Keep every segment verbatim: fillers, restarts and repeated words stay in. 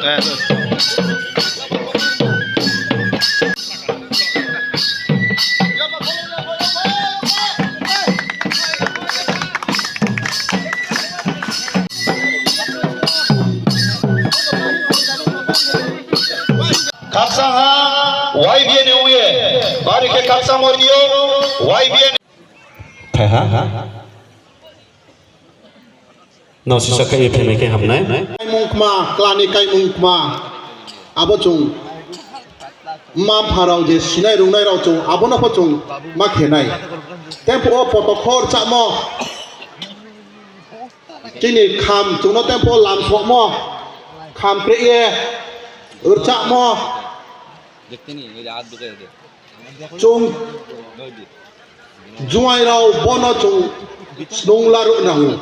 Khakchang ha Y B A ni ungwi, bari khe khakchang o rio Y B A ni. Thai ha? No sisa khe phaimai khe hamnai. Kaimung kma, klani kaimung kma. Abo chwng ma pharao je sinai rwngnai rao chwng abono pho chwng ma khenai. Tempo o poto khor chamo. Chini kham chwngno tempo lam sokmo. Kham pre ye. Rwchapmo. Chwng juairok bono chwng snung larwk nango.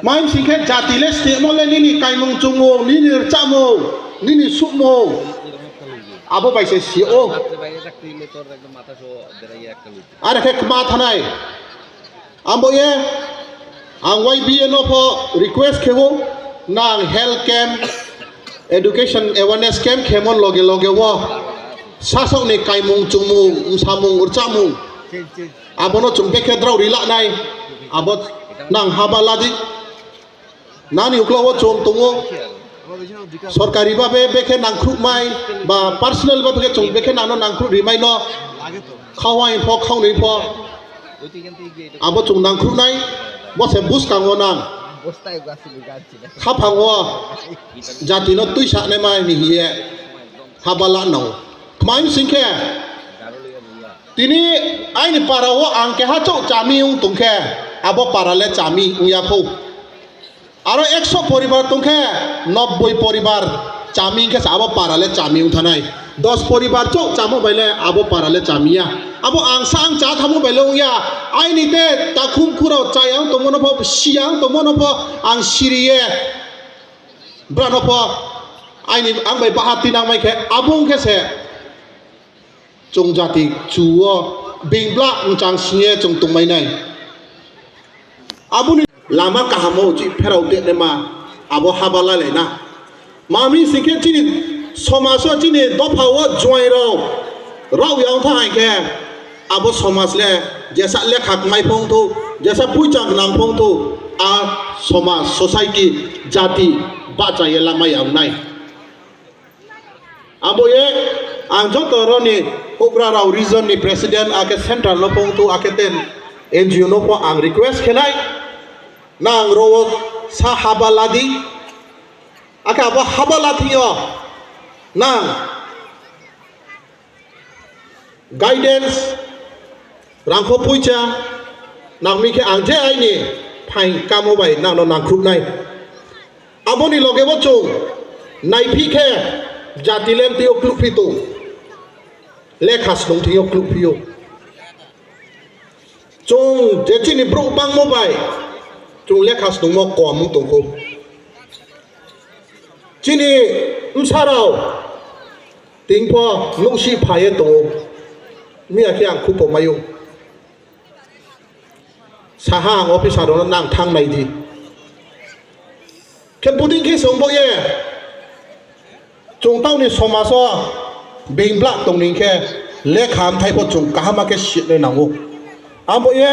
Mai singkhe jati le snemo le nini kaimung chumung, nini rwchapmung, nini sukmung. Abo bai se sio. Are khe kma thanai. Ambo ye, ang Y B A no pho request khewo, nang health camp, education awareness camp khemo loge loge wo sasok ni kaimung chumung, samung, rwchapmung, abono chwng bekhe drao ri lanai, abo nang haba ladi. Nani ukla wo chwng tongo, sorkari babe bekhe nangkhrukmai, ba personal babe khe chwng bekhe nangno nangkhruk rimai no, khawai pho, khawnwi pho. Abo chwng nangkhruknai, bo se bwskango nang. Khaphango jatino twi saknai mai ni hiye haba lanao. Kmai singkhe tini aini para o ang keha chok chami wng tongkhe, abo para le chami wngya pho. Aro ekso poribar tongkhe, nobboi poribar chami wngkhe se abo para le chami wngthanai. Dos poribar chok chamo bai le abo para le chamiya. Abo ang sa ang cha thamo bai le wngya. Aini te takhum khurao chayang tongmano pho, siyang tongmano pho ang siriye. Brano pho aini ang bai baha tinang mai khe abo wngkhe se. Chwng jati chuo bing bla wngchang singye chwng tongmainai. Aboni lama kahamo uchi pherao tenema abo haba lailaina. Mami singkhe chini somaso chini dophao juairok rao yang tha hai khe abo somaj le jesa lekha kmai phongthu, jesa puicha gwnang phongthu, a somaj, society, jati bachaye lama yangnai. Abo ye ang joto roni houhgra rao region ni president ake central no pho wngthu ake ten N G O no pho ang request khenai nang ro sa haba ladi ake abo haba lathio nang guidance, rangkho puicha nangmi khe ang je aini phain kamo bai nangno nangkhruknai. Aboni loge bo chwng naiphi khe jati lemtwi o klukphi tong, lekha snungthwi o klukphi o. Chwng je chini borok bangma bai chwng lekha snungmo kom wng tongkho. Chini bwsarok tingpho nungsi phaiye tongo. Miya khe ang khupo maio. Saha ang officer rokno nang thang nai di. Khe buding khe chwng bo ye. Chwng tauni somajo beng blak tongni khe lekha amthai pho chwng kaham khe sinai nango. Abo ye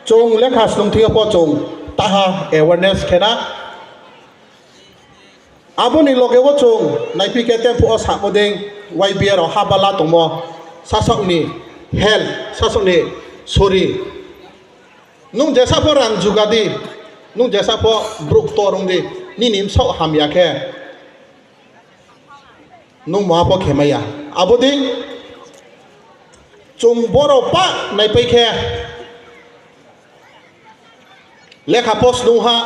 chwng lekha swng thwiya pho chwng taha awareness khena. Aboni loge o chwng naiphi khe tempo o samo ding Y B A rok ha bala tongmo sasokni health, sasokni sori. Nwng jesa pho rang juga di, nwng jesa pho bruk torung di, nini bwsao hamya khe nwng moha pho khemaya. Abo ding chwng borok pa naipai khe lekha pho snung ha,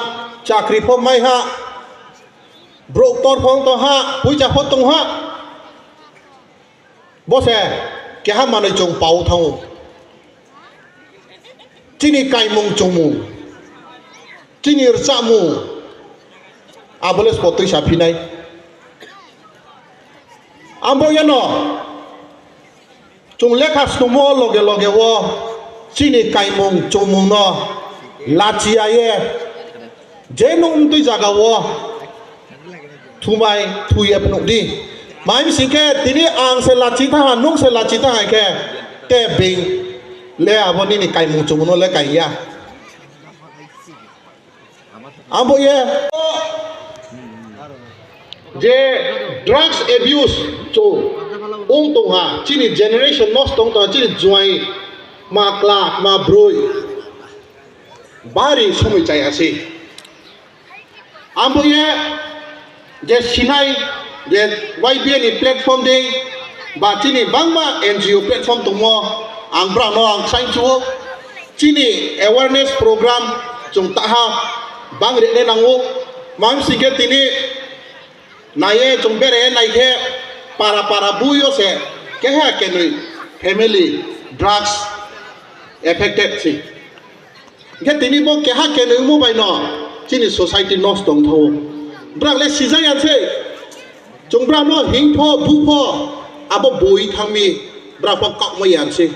chakri pho mai ha, bruk tor pho tong ha, puisa pho tong ha. Bo se keha manwi chwng pao thango. Chini kaimung chumung, chini rwchapmung, abo le sotwi sa phinai. Abo yano chwng lekha snungmo loge loge o chini kaimung chumung no lachiya ye je nwng wngtwi jaga o thumai thuye phunukdi. Mai bising khe tini ang se lachi thaha, nwng se lachi thaha khe te bing le abo nini kaimung chumungno le kaiya. Abo ye je drugs abuse chung ung tongha, chini generation nosto wng tongha, chini juai ma kla ma broi bari somoi chaya se. Abo ye je sinai je Y B A ni platform de ba chini bangma N G O platform tongmo, ang brano ang sainchuo chini awareness program chung taha bang rene nango. Mam singke tini naye chung bere naikhe para para buyo se keha kenui family drugs affected si. Hingke tini bo keha kenui wngmo bai no chini society nosto wngthawo. Bwrang le sijak ya se. Chung bwrang no hing pho, bu pho, abo bui thangmi bwrang pho kaukma ya se.